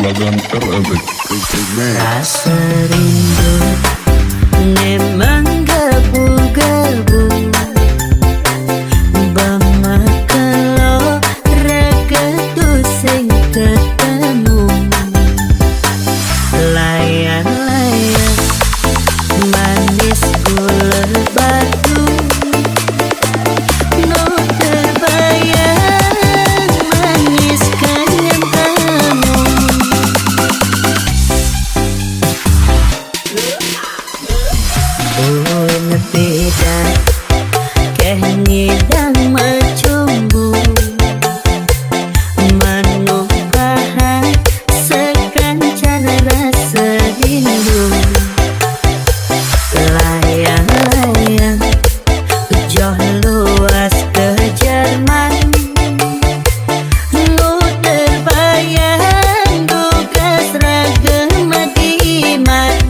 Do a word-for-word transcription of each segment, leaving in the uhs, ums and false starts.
Lagan R M X. Rasa rindu ne menggebu-gebu, bemakelo raga tu sing ketemu. Layang-layang manis gula batu, nu terbayang manis kanyang kamu. Bun pidan keh ngidang macumbu, manumpahan sakancan rasa rindu. Layang-layang joh luas ke Jerman, nu terbayang tugas raga madiman.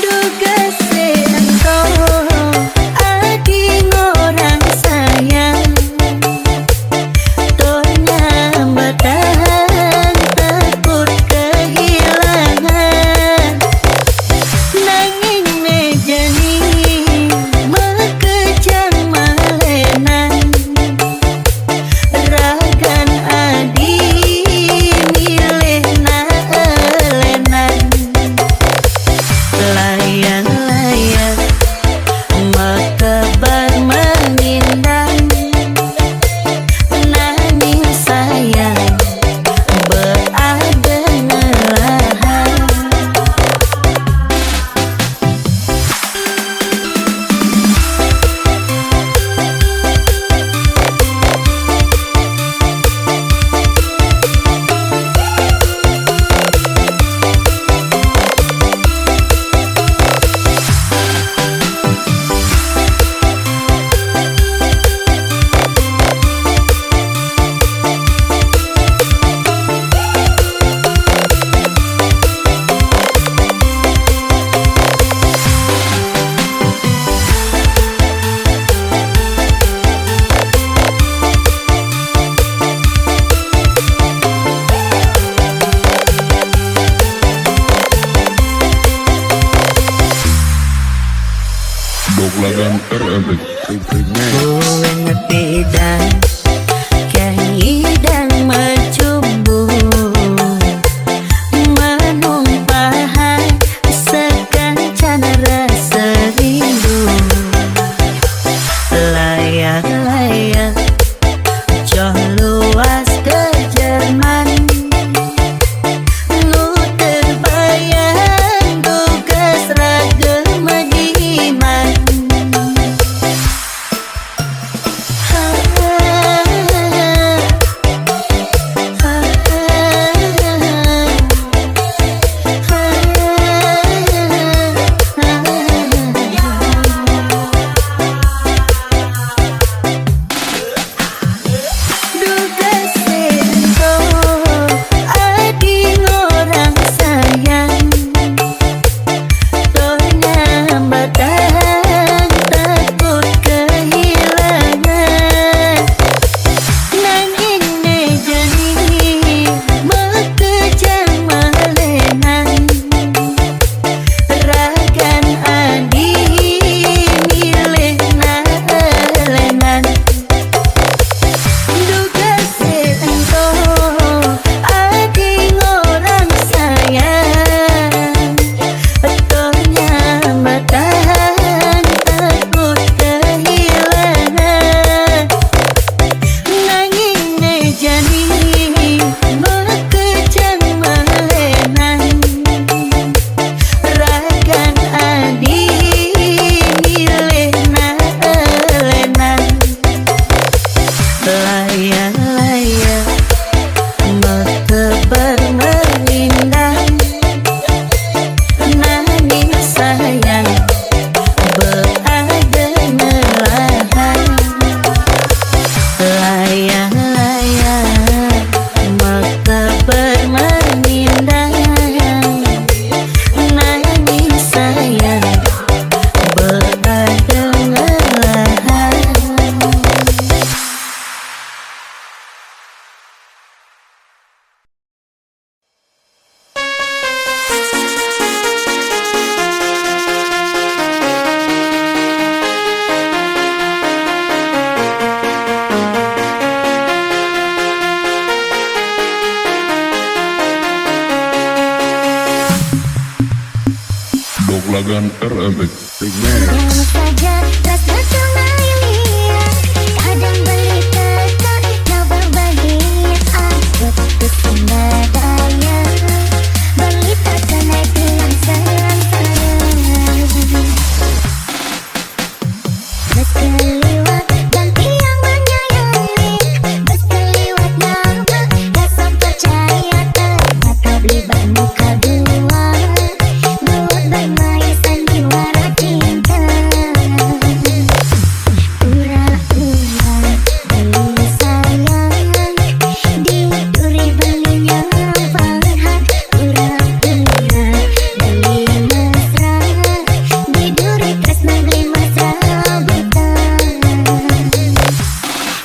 Duga si ento adi ngorang sayang, tur nyambatan takut kehilangan. Nanging ne jani makejang malenan, ragan adi milih naelenan. Layang-layang makabar manindang, nanging sayang beada ngelahang. Dok Lagan R M X. Kuwe ngepidan keh ngidang macumbu, manumpahan sakancan rasa rindu. Layang-layang joh luas ke Jerman, nu terbayang tugas raga madiman. Ganter Epic Remix. Saja ras betul ngalian, kadang beli teka, nyawa beli aku kesembadaya, beli tak kena tiang sayang sayang. Bus keliwat dan tiang menyayangi, bus keliwat nama, rasa percaya ternyata beli bermuka dua. Buat bermain sandiwara cinta. Pura-pura beli sayang, diduri belinya panghat. Pura-pura beli mesra, diduri tresna beli mesra buta.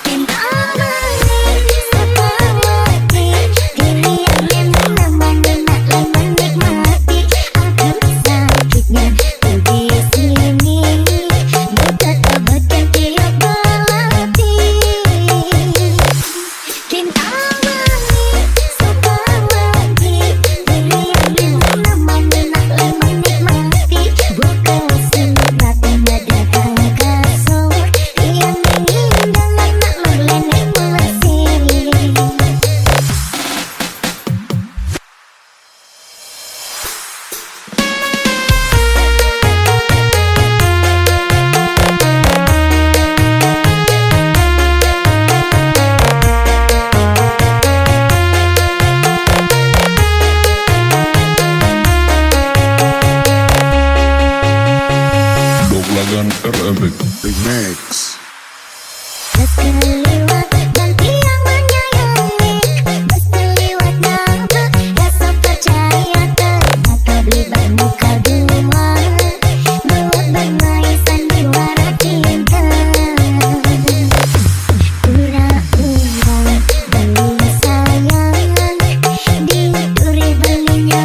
Cinta manis, cinta mati, diri yang memang menikmati, aku sakitnya. Di sini, buka obat yang tiap belati. Cinta manis, suka lagi. Diri yang menemani, nak menikmati. Buka surat yang datang kasur, yang ingin dengan nak lulene masih. Doglagan R M P Remix. Bus keliwat dan tiang menyayangi. Bus keliwat nabrak, rasa percaya ternyata beli bermuka dua. Buat bermain sandiwara cinta. Pura-pura beli sayang, diduri belinya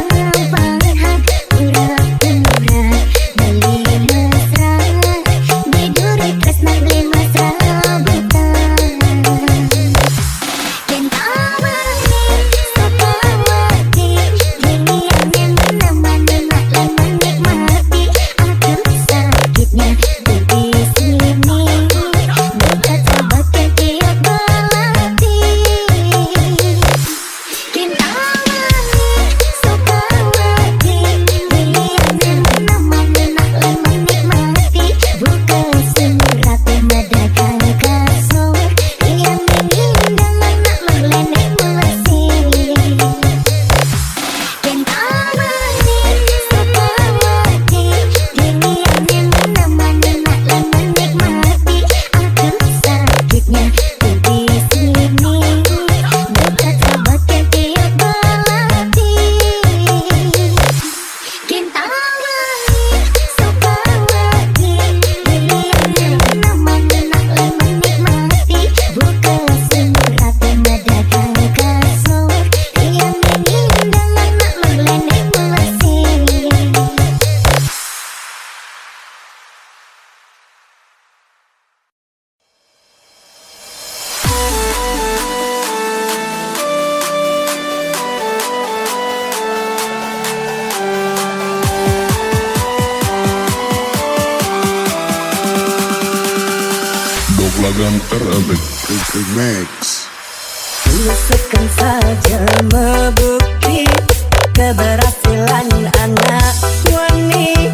panghat. Pura-pura beli mesra, diduri tresna beli mesra buta. Cinta manis, suka mati, diri yang menemani, nak menikmati. Aku sakitnya di sini, buka obat yang tiap belati. Cinta manis, suka mati, diri yang menemani, nak menikmati. Buka surat yang datang kasur, yang ingin dengan nak lulene masih. Cinta manis, suka mati, diri yang menemani, nak menikmati. Aku sakitnya di sini, buka obat yang tiap belati. Cinta manis, suka mati, diri yang menemani, nak menikmati. Buka surat yang datang kasur, yang ingin dengan nak lulene masih. Doglagan R M P Remix. Tuliskan saja mebukti keberhasilan anak wani.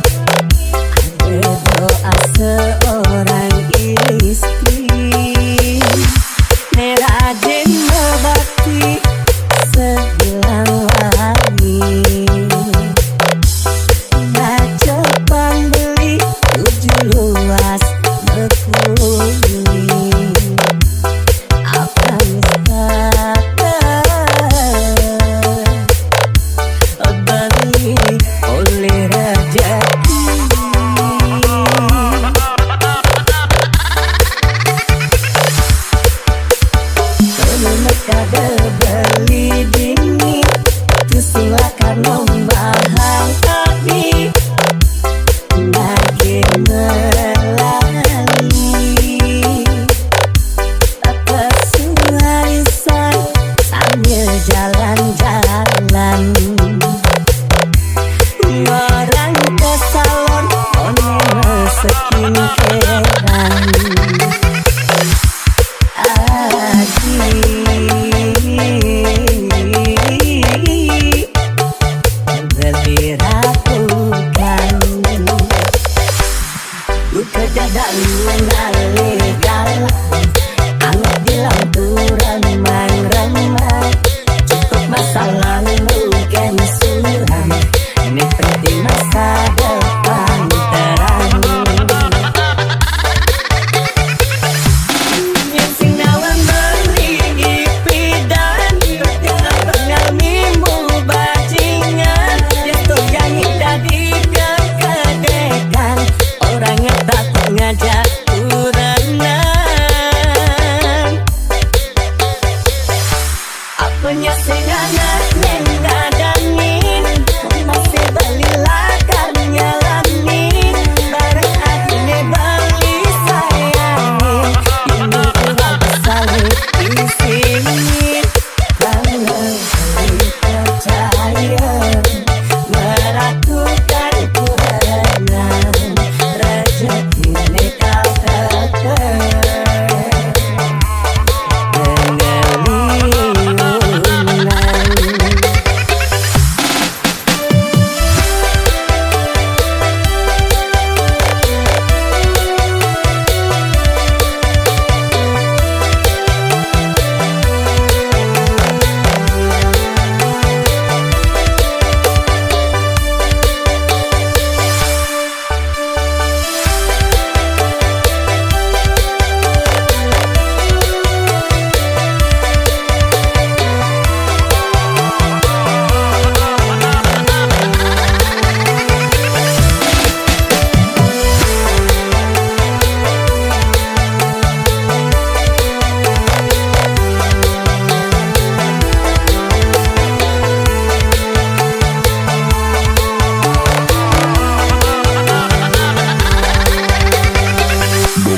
Ada doa seorang istri, rajin berbakti sebilang wani. Baca pambeli tujuh luas berkuli. Apa nista beli oleh rezeki.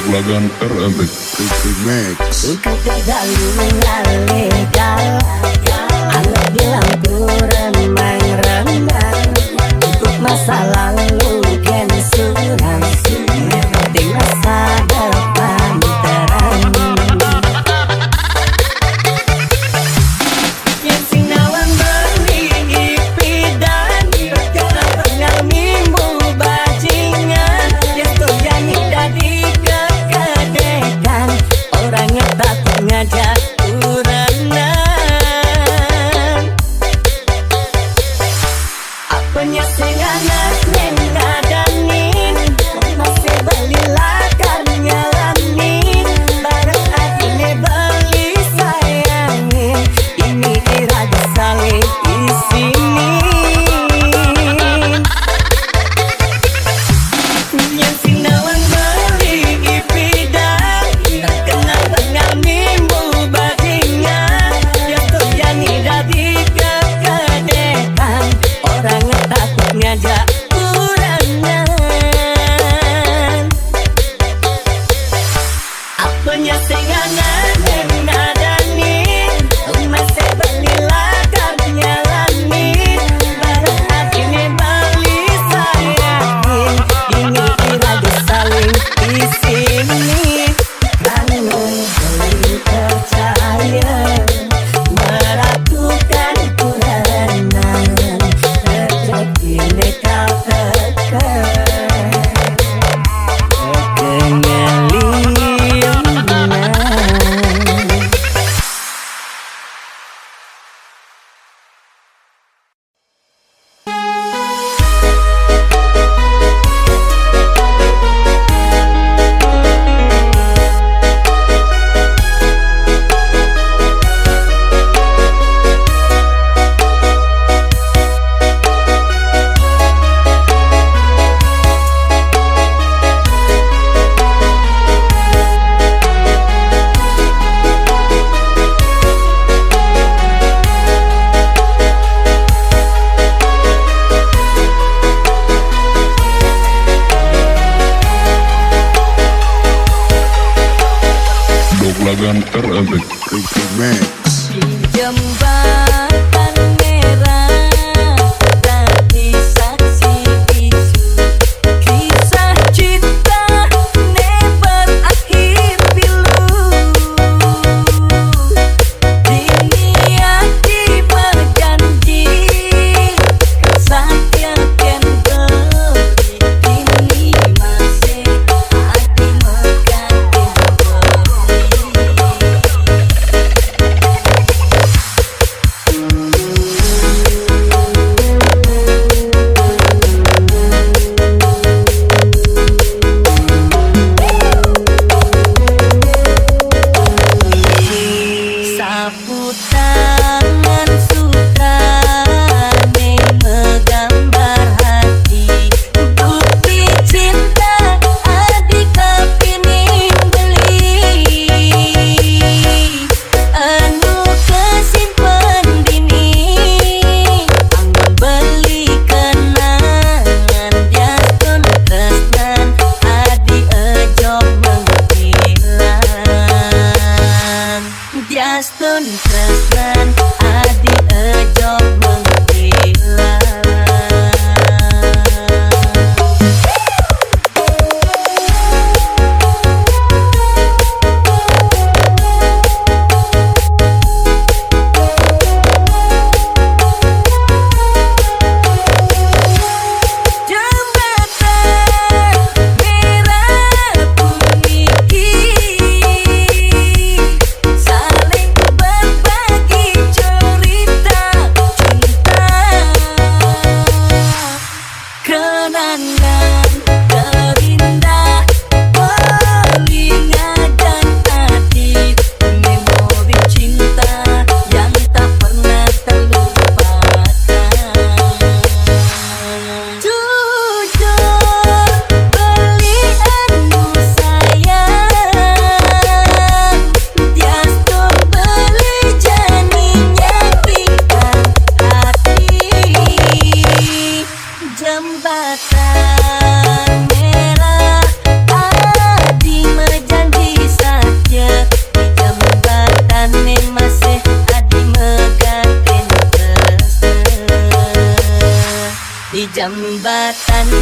Lagan R M X Remix. Engkau terlalu mengalihkan. Anak bilang kurang main renang. Untuk masa lalu gen suram. Yang penting masa depan terang. Yang sing nawang beli ipidan, kenapa ngalmimu bajingan? Yang tu jani dadi kekedekan, orang takut ngajak uranan. Apanya sing anak neng ngadanin? Masih beli lakar nyalanin. Bareng adine beli sayangin. Ini ira saling isinin. Yang sing nawang beli ipidan, terkenal dengan mimbu bajingan. Yang tu jani dadi kekedekan, orang takut ngajak uranan. Apanya sing anak neng ngadanin? Masih beli lakar nyalanin. Bareng adine beli sayangin. Ini ira saling isinin. Kamu beli percaya. Merakukan kuranan. Rezeki neka teka. Kengeliungan. Doglagan R M X Remix. Jembatan merah tadi saksi bisu. Kisah cinta ne berakhir pilu. Dunia di berjanji, saja ken beli, kini masih adi mekaten beli. Sapu tangan sutrane menggambar hati, bukti cinta adik kapining beli. Anu kesimpen dini, anggon beli kenangan, diastun tresnan, adi ejo menghilang. Diastun tresnan, adi ejo menghilang. Jembatan merah puniki. Saling berbagi cerita.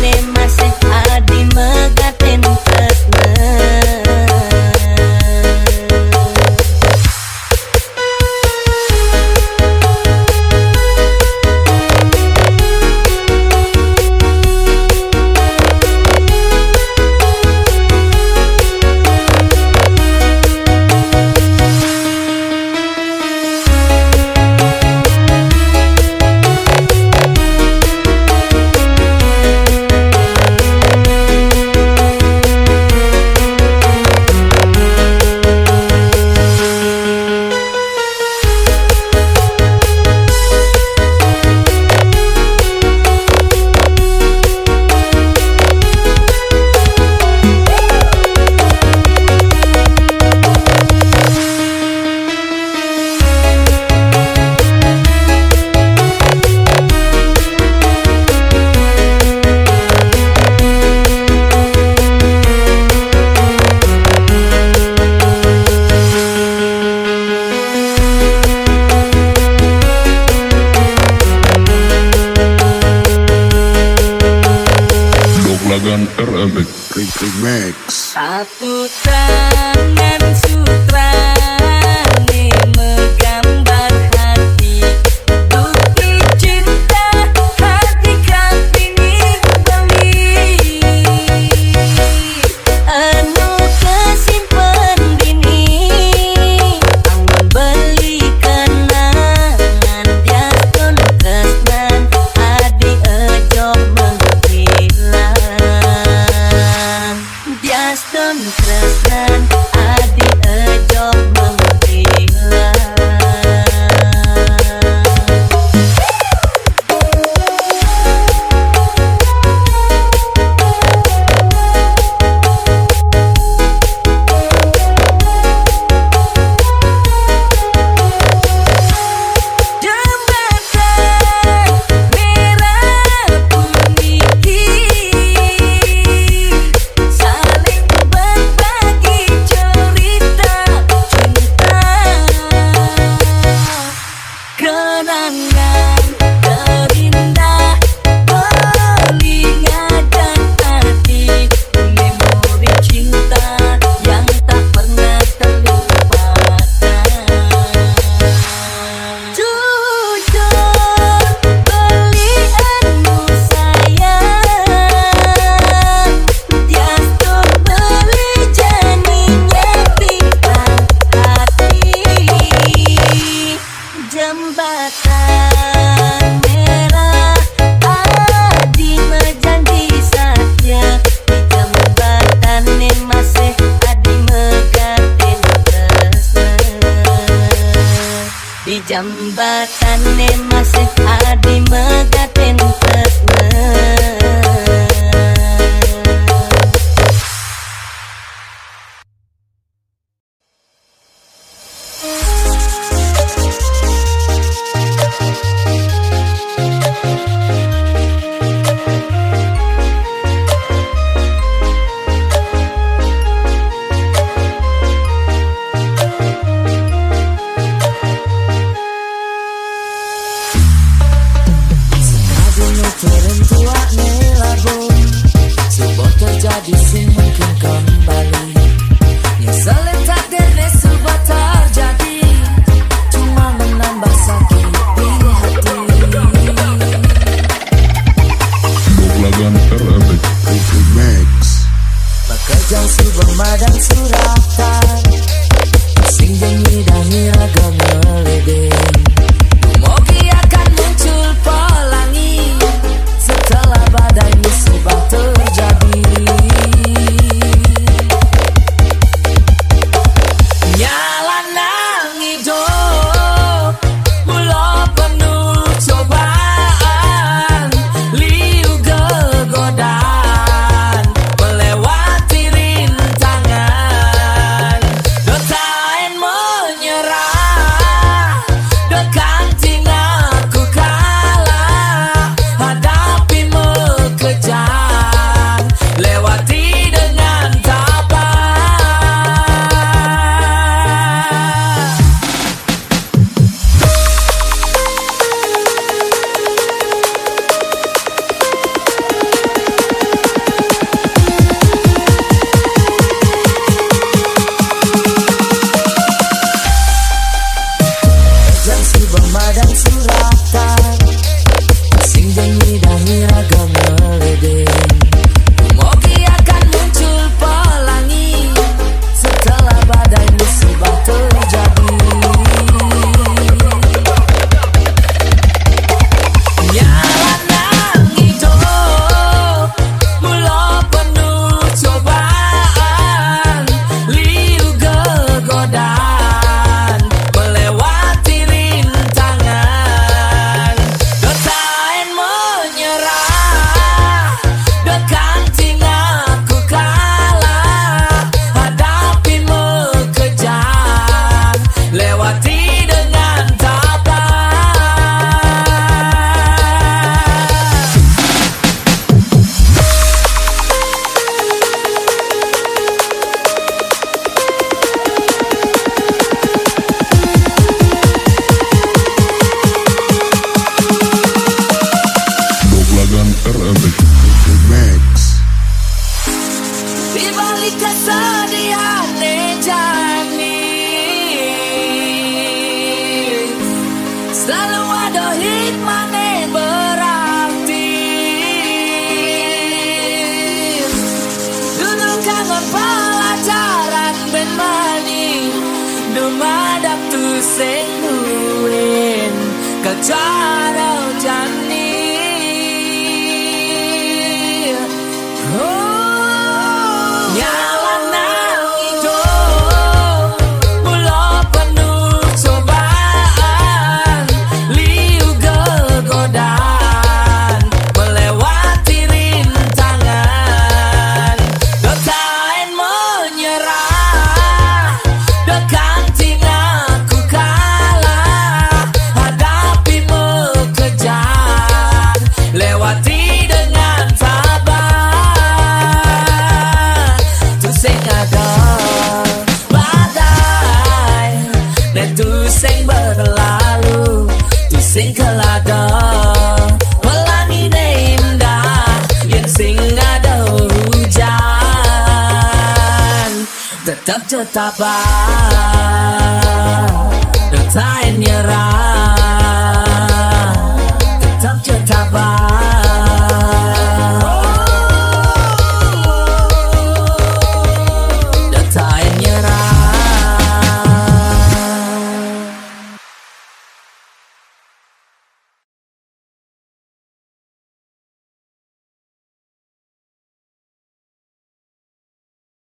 ne masih adi megaten tresna. Dok lagan R M X Remix. Satu tangan sutra ne menggambar hati, bukti cinta hati Kartini beli. Anu kesimpen dini, anggon beli kenangan, diaston tresnan, adi ejok menghilang. Diaston tresnan, adi ejok menghilang. Jembatan merah puniki saling berbagi cerita cinta. Kenangan terindah mengingatkan hati, memori cinta yang tak pernah terlupakan. Jujur beli anu sayang, diaston beli janinya tingkah hati. Jembatan merah, adi mejanji satia. Di jembatan ne masih adi megaten tresna. Di jembatan ne masih adi megaten tresna. Sing duwin kejara jani. Oh, nyawa nang idup, mula penuh cobaan, liu gegodan, melewati rintangan, dotain menyerah, dekan tinggal ku kalah, hadapi mekejang, lewati dengan sabar. Tu sing ada badai, ne tu sing berlalu, tu sing kelada pelangi ne indah, yen sing ada hujan, tetap je tabah, dotain nyerah.